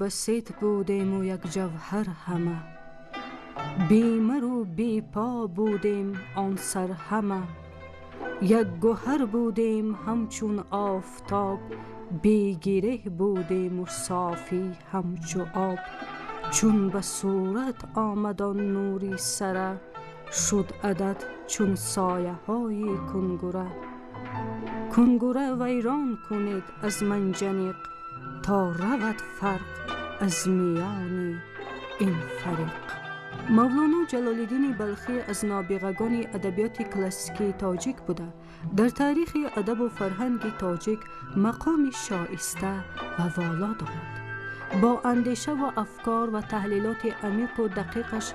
басит будем ва як ҷавҳар ҳама, бемару бепо будем он сар ҳама, як гавҳар будем ҳамчун офтоб, бегиреҳ будем ва софӣ ҳамчу об. Чун ба сурат омад он нури сара, шуд адад чун сояҳои кунгура. Кунгура вайрон кунед аз манҷаниқ, то равад фарқ аз миёни ин фариқ. Мавлоно Ҷалолиддини Балхӣ аз нобиғагони адабиёти классикии тоҷик буда, дар таърихи адабу фарҳанги тоҷик мақоми шоиста ва воло дорад. Бо андеша ва афкор ва таҳлилоти амиқу дақиқаш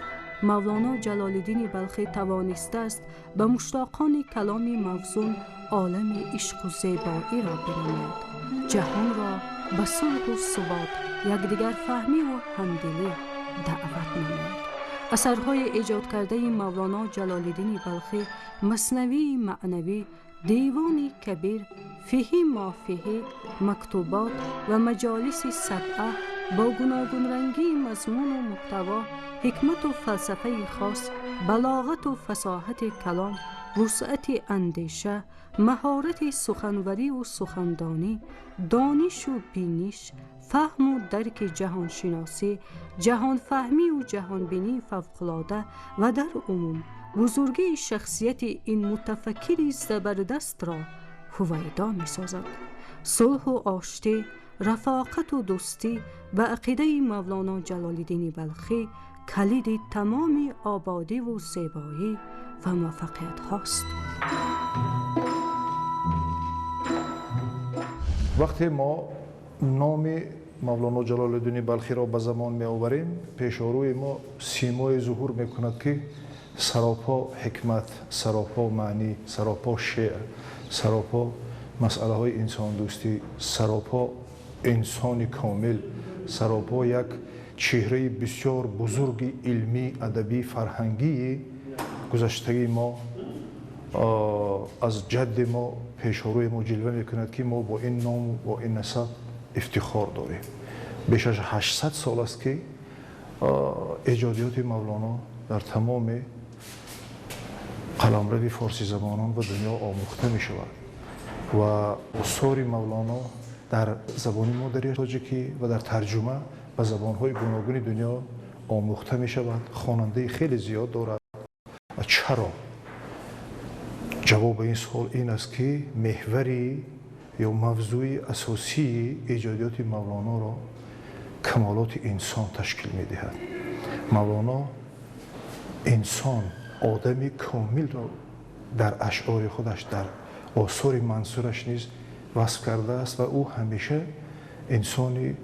Мавлоно Ҷалолиддини Балхӣ тавонистааст ба муштоқони каломи мавзун олами ишқу зебоиро бинамояд, ҷаҳонро ба сулҳу субот, якдигарфаҳмиву ҳамдилӣ даъват намояд. Асарҳои эҷодкардаи Мавлоно Ҷалолиддини Балхӣ Маснавии маънавӣ, Девони Кабир, Фиҳи мофиҳӣ, Мактубот ва Маҷолиси сабъа бо гуногунрангии мазмуну муҳтаво, ҳикмату фалсафаи хос, балоғату фасоҳати калом, вусъати андеша, маҳорати суханвариву сухандонӣ, донишу биниш, фаҳму дарки ҷаҳоншиносӣ, ҷаҳонфаҳмиву ҷаҳонбинии фавқулода ва дар умум бузургии шахсияти ин мутафаккири забардастро ҳувайдо месозад. Сулҳу оштӣ, рафоқату дӯстӣ ба ақидаи Мавлоно Ҷалолиддини Балхӣ калиди тамоми ободиву зебоӣ ва муваффақиятҳост. Вақте мо номи Мавлоно Ҷалолиддини Балхиро ба замон меоварем, пешорӯи мо симое зуҳур мекунад, ки саропо ҳикмат, саропо маънӣ, саропо шеър, саропо масъалаҳои инсондӯстӣ, саропо инсони комил, саропо як чеҳраи бисёр бузурги илмӣ, адабӣ, фарҳангии гузаштагии мо аз ҷадди мо пешорӯи мо ҷилва мекунад, ки мо бо ин ному бо ин насаб ифтихор дорем. Беш аз 800 сол аст, ки эҷодиёти Мавлоно дар тамоми қаламрави форсизабонон ва дунё омӯхта мешавад ва осори Мавлоно дар забони модари тоҷикӣ ва дар тарҷума ба забонҳои гуногуни дунё омӯхта мешавад, хонандаи хеле зиёд дорад. Чаро? Ҷавоби ин суол ин аст, ки меҳвари ё мавзӯи асосии эҷодиёти Мавлоноро камолоти инсон ташкил медиҳад. Мавлоно инсон, одами комилро дар ашъори худаш, дар осори мансураш низ васф кардааст ва ӯ ҳамеша инсони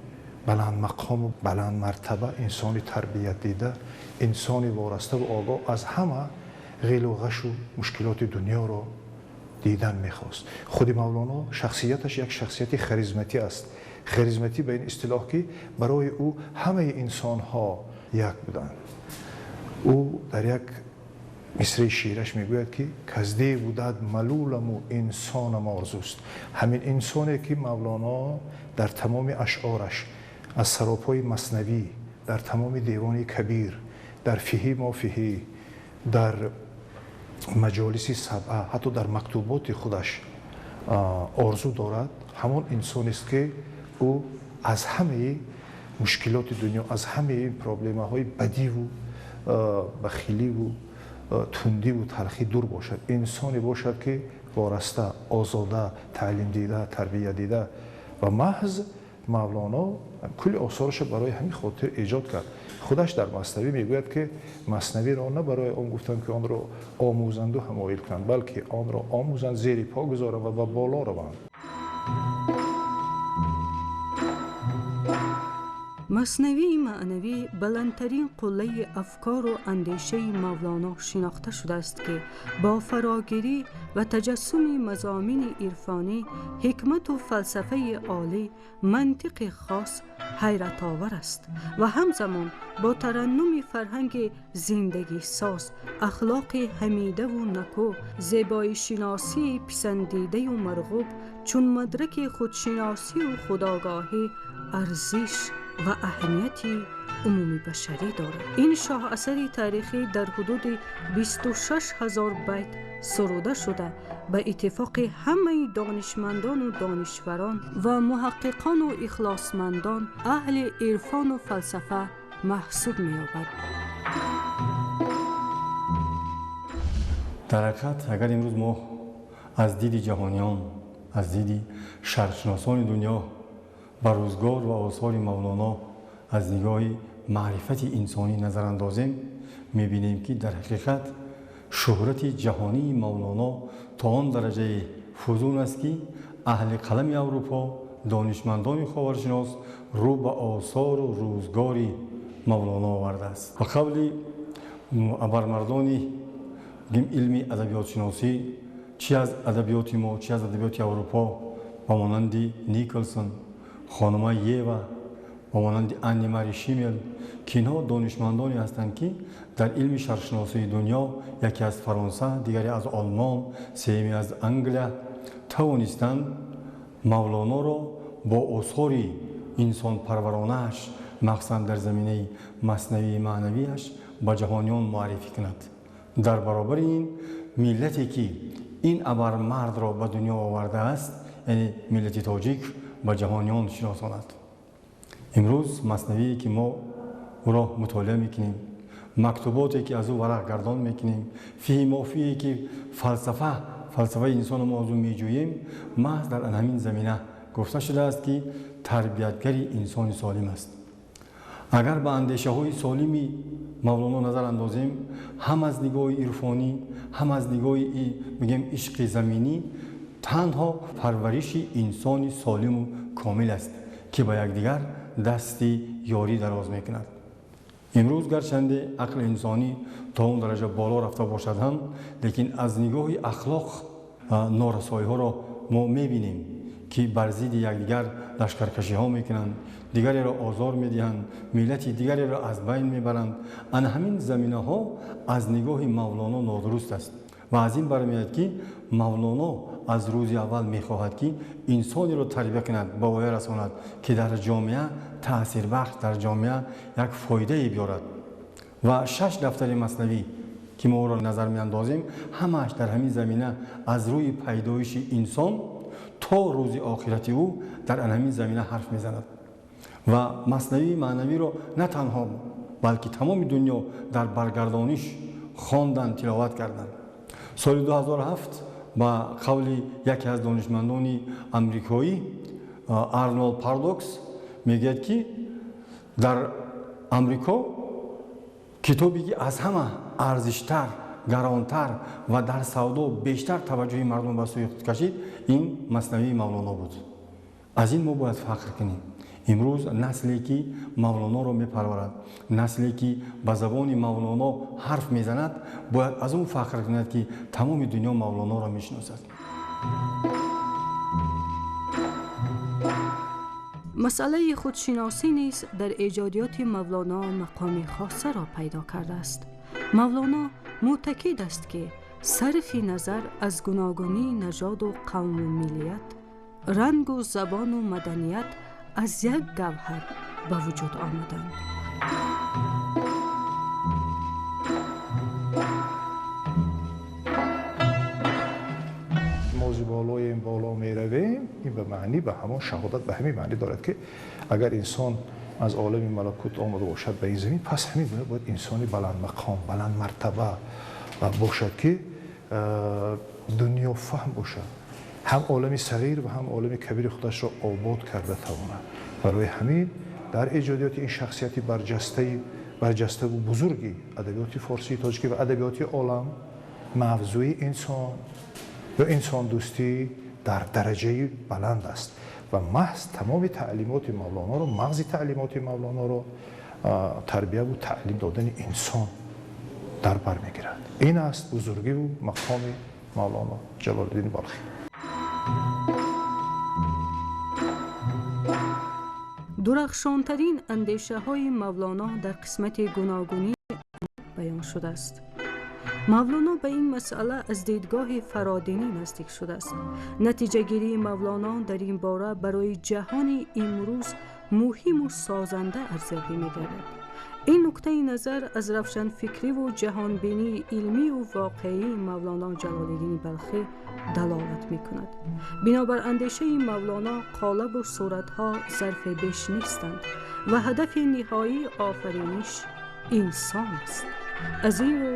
баландмақому баландмартаба, инсони тарбиятдида, инсони вораставу огоҳ аз ҳама ғилу ғашу мушкилоти дунёро дидан мехост. Худи Мавлоно шахсияташ як шахсияти харизматӣ аст. Харизматӣ ба ин истилоҳ, ки барои ӯ ҳамаи инсонҳо як буданд. Ӯ дар як мисраи шеъраш мегӯяд, ки казде будад малуламу инсонам орзуст. Ҳамин инсоне, ки Мавлоно дар тамоми ашъораш аз саропҳои Маснавӣ, дар тамоми Девони Кабир, дар Фиҳи мофиҳӣ, дар Маҷолиси сабъа, ҳатто дар мактуботи худаш орзу дорад, ҳамон инсонест, ки ӯ аз ҳамаи мушкилоти дунё, аз ҳамаи проблемаҳои бадиву бахиливу тундиву талхӣ дур бошад, инсоне бошад, ки вораста, озода, таълимдида, тарбиятдида. Ва маҳз Мавлоно кулли осораша барои ҳамин хотир эҷод кард. Худаш дар Маснавӣ мегӯяд, ки Маснавиро на барои он гуфтам, ки онро омӯзанду ҳамоил кунанд, балки онро омӯзанд, зери по гузоранд ва ба боло раванд. Маснавии маънавӣ баландтарин қуллаи афкору андешаи Мавлоно шинохта шудааст, ки бо фарогирӣ ва таҷассуми мазомини ирфонӣ, ҳикмату фалсафаи олӣ, мантиқи хос ҳайратовар аст ва ҳамзамон бо тараннуми фарҳанги зиндагисоз, ахлоқи ҳамидаву накӯ, зебоишиносии писандидаю марғуб, чун мадраки худшиносию худогоҳӣ арзиш ва аҳамияти умумии башарӣ дорад. Ин шоҳасари таърихӣ дар ҳудуди 26 ҳазор байт суруда шуда, ба иттифоқи ҳамаи донишмандону донишварон ва муҳаққиқону ихлосмандон, аҳли ирфону фалсафа маҳсуб меёбад. Дар ҳақиқат, агар имрӯз мо аз диди ҷаҳониён, аз диди шарқшиносони дунё ба рӯзгор ва осори Мавлоно аз нигоҳи маърифати инсонӣ назар андозем, мебинем, ки дар ҳақиқат шӯҳрати ҷаҳонии Мавлоно то он дараҷаи фузун аст, ки аҳли қалами Аврупо, донишмандони ховаршинос рӯ ба осору рӯзгори Мавлоно овардааст. Ба қавли абармардони илми адабиётшиносӣ, чи аз адабиёти мо, чи аз адабиёти Аврупо, ба монанди Николсон, хонума Ева, ба монанди Анни Мари Шимел, ки инҳо донишмандоне ҳастанд, ки дар илми шарқшиносии дунё, яке аз Фаронса, дигаре аз Олмон, сеюме аз Англия, тавонистанд Мавлоноро бо осори инсонпарваронааш, махсусан дар заминаи маснавии маънавиаш, ба ҷаҳониён муаррифӣ кунад. Дар баробари ин, миллате ки ин абармардро ба дунё овардааст, яъне миллати тоҷик, ба ҷаҳониён шиносонад. Имрӯз маснавие ки мо ӯро мутолиа мекунем, мактуботе ки аз ӯ варақ гардон мекунем, фиҳи мофие ки фалсафаи инсонро мо аз ӯ меҷӯем, маҳз дар ҳамин замина гуфта шудааст, ки тарбиятгари инсони солим аст. Агар ба андешаҳои солими Мавлоно назар андозем, ҳам аз нигоҳи ирфонӣ, ҳам аз нигоҳи, мегӯем, ишқи заминӣ, танҳо парвариши инсони солиму комил аст, ки ба якдигар дасти ёрӣ дароз мекунад. Имрӯз гарчанде ақли инсонӣ то он дараҷа боло рафта бошад ҳам, лекин аз нигоҳи ахлоқ норасоиҳоро мо мебинем, ки бар зидди якдигар лашкаркашиҳо мекунанд, дигареро озор медиҳанд, миллати дигареро аз байн мебаранд. Ана ҳамин заминаҳо аз нигоҳи Мавлоно нодуруст аст ва аз ин бармеояд, ки Мавлоно аз рӯзи аввал мехоҳад, ки инсонеро тарбия кунад, ба воя расонад, ки дар ҷомеа таъсирбахш, дар ҷомеа як фоидае биёрад. Ва шаш дафтари маснавӣ ки мо ӯро назар меандозем, ҳамааш дар ҳамин замина, аз рӯи пайдоиши инсон то рӯзи охирати ӯ, дар ҳамин замина ҳарф мезанад. Ва маснавии маънавиро на танҳо, балки тамоми дунё дар баргардониш хондан, тиловат карданд. Соли 2007, ба қавли яке аз донишмандони амрикоӣ Арнолд Пардокс, мегӯяд, ки дар Амрико китобе ки аз ҳама арзиштар, гаронтар ва дар савдо бештар таваҷҷӯҳи мардум ба сӯи худ кашид, ин маснавии Мавлоно буд. Аз ин мо бояд фахр кунем. Имрӯз насле ки Мавлоноро мепарварад, насле ки ба забони Мавлоно ҳарф мезанад, бояд аз он фахр кунад, ки тамоми дунё Мавлоноро мешиносад. Масъалаи худшиносӣ низ дар эҷодиёти Мавлоно мақоми хосаро пайдо кардааст. Мавлоно мӯътакид аст, ки сарфи назар аз гуногунии нажоду қавму миллият, рангу забону маданият, аз як гавҳар ба вуҷуд омаданд. Мо зи болоем, боло меравем, ин ба маънӣ, ба ҳамон шаҳодат, ба ҳамин маънӣ дорад, ки агар инсон аз олами малакут омада бошад ба ин замин, пас ҳамин гуна бояд инсони баландмақом, баландмартаба бошад, ки дунёфаҳм бошад, ҳам олами сағир ва ҳам олами кабири худашро обод карда тавонад. Барои ҳамин дар эҷодиёти ин шахсияти барҷаставу бузурги адабиёти форсии тоҷикӣ ва адабиёти олам мавзӯи инсон ё инсондӯстӣ дар дараҷаи баланд аст ва маҳз тамоми таълимоти Мавлоноро, мағзи таълимоти Мавлоноро тарбияву таълим додани инсон дар бар мегирад. Ин аст бузургиву мақоми Мавлоно Ҷалолиддини Балхӣ. Дурахшонтарин андешаҳои Мавлоно дар қисмати гуногунӣ баён шудааст. Мавлоно ба ин масъала аз дидгоҳи фародинӣ наздик шудааст. Натиҷагирии Мавлоно дар ин бора барои ҷаҳони имрӯз муҳиму созанда арзёбӣ мегардад. Ин нуктаи назар аз равшанфикриву ҷаҳонбинии илмию воқеии Мавлоно Ҷалолиддини Балхӣ далолат мекунад. Бинобар андешаи Мавлоно қолабу суратҳо зарфе беш нестанд ва ҳадафи ниҳоии офариниш инсон аст. Аз ин рӯ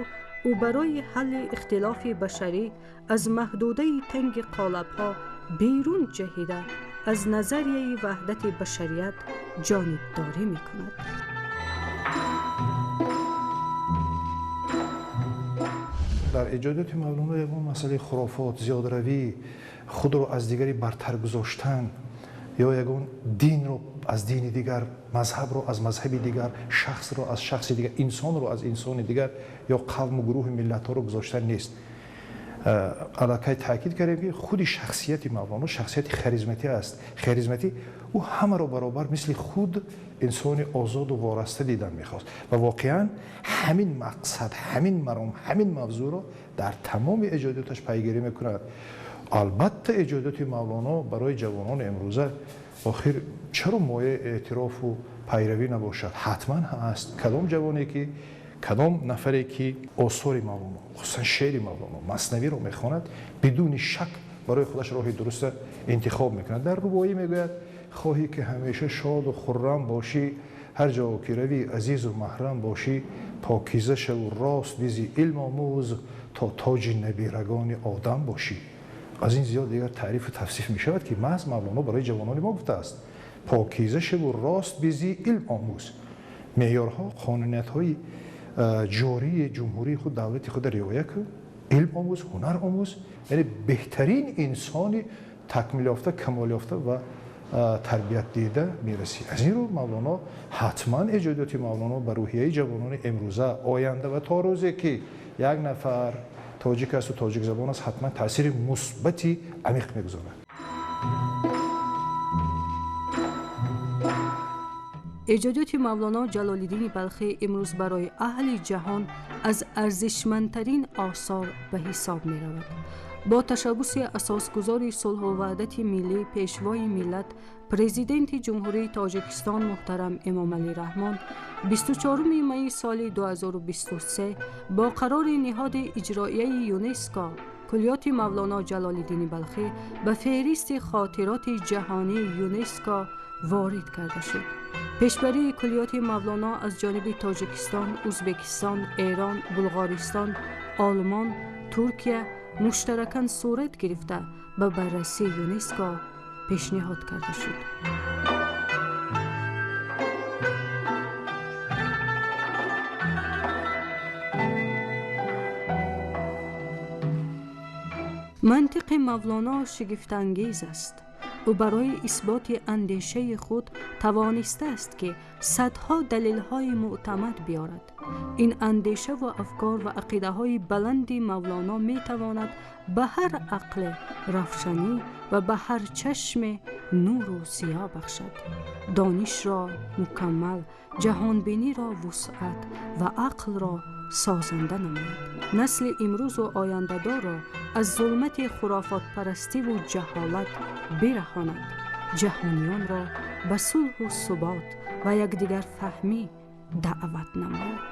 ӯ барои ҳалли ихтилофи башарӣ аз маҳдудаи танги қолабҳо берун ҷаҳида аз назарияи ваҳдати башарият ҷонибдорӣ мекунад. Дар эҷодиёти Мавлоно ягон масъалаи хурофот, зиёдравӣ, худро аз дигаре бартар гузоштан ё ягон динро аз дини дигар, мазҳабро аз мазҳаби дигар, шахсро аз шахси дигар, инсонро аз инсони дигар ё қавму гурӯҳи миллатҳоро гузоштан нест. Аллакай таъкид кардем, ки худи шахсияти Мавлоно шахсияти харизматӣ аст. Харизматӣ ӯ ҳамаро баробар мисли худ инсони озоду вораста дидан мехост ва воқеан ҳамин мақсад, ҳамин маром, ҳамин мавзӯъро дар тамоми эҷодиёташ пайгирӣ мекунад. Албатта, эҷодиёти Мавлоно барои ҷавонони имрӯза охир чаро мояи эътирофу пайравӣ набошад? Ҳатман ҳаст. Кадом ҷавоне ки, кадом нафаре ки осори Мавлоно, хусусан шеъри Мавлоно, Маснавиро мехонад, бидуни шак барои худаш роҳи дуруста интихоб мекунад. Дар рубоӣ мегӯяд: хоҳӣ ки ҳамеша шоду хуррам бошӣ, ҳар ҷо ки равӣ азизу маҳрам бошӣ, покиза шаву рост бизӣ, илм омӯз, то тоҷи набирагони одам бошӣ. Аз ин зиёд дигар таърифу тавсиф мешавад, ки маҳз Мавлоно барои ҷавонони мо гуфтааст: покиза шаву рост бизӣ, илм омӯз. Меъёрҳо, қонуниятҳои ҷории ҷумҳурии худ, давлати худро риоя кун, илм омӯз, ҳунар омӯз, яъне беҳтарин инсони такмилёфта, камолёфта ва тарбият дида мерасӣ. Аз ин рӯ Мавлоно ҳатман, эҷодиёти Мавлоно ба рӯҳияи ҷавонони имрӯза, оянда ва то рӯзе ки як нафар тоҷик асту тоҷикзабон аст, ҳатман таъсири мусбати амиқ мегузорад. Эҷодиёти Мавлоно Ҷалолиддини Балхӣ имрӯз барои аҳли ҷаҳон аз арзишмандтарин осор ба ҳисоб меравад. Бо ташаббуси асосгузори сулҳу ваҳдати миллӣ, пешвои миллат, Президенти Ҷумҳурии Тоҷикистон муҳтарам Эмомалӣ Раҳмон 24 майи соли 2023 бо қарори ниҳоди иҷроияи ЮНЕСКО куллиёти Мавлоно Ҷалолиддини Балхӣ ба феҳристи хотироти ҷаҳонии ЮНЕСКО ворид карда шуд. Пешбарии куллиёти Мавлоно аз ҷониби Тоҷикистон, Ӯзбекистон, Эрон, Булғористон, Олмон, Туркия муштаракан сурат гирифта ба баррасии ЮНЕСКО пешниҳод карда шуд. Мантиқи Мавлоно шигифтангез аст. Ӯ барои исботи андешаи худ тавонистааст, ки садҳо далелҳои мӯътамад биёрад. Ин андешаву афкор ва ақидаҳои баланди Мавлоно метавонад ба ҳар ақле равшанӣ ва ба ҳар чашме нуру зиё бахшад, донишро мукаммал, ҷаҳонбиниро вусъат ва ақлро созанда намояд, насли имрӯзу ояндадорро аз зулмати хурофотпарастиву ҷаҳолат бираҳонад, ҷаҳониёнро ба сулҳу субот ва якдигарфаҳмӣ даъват намояд.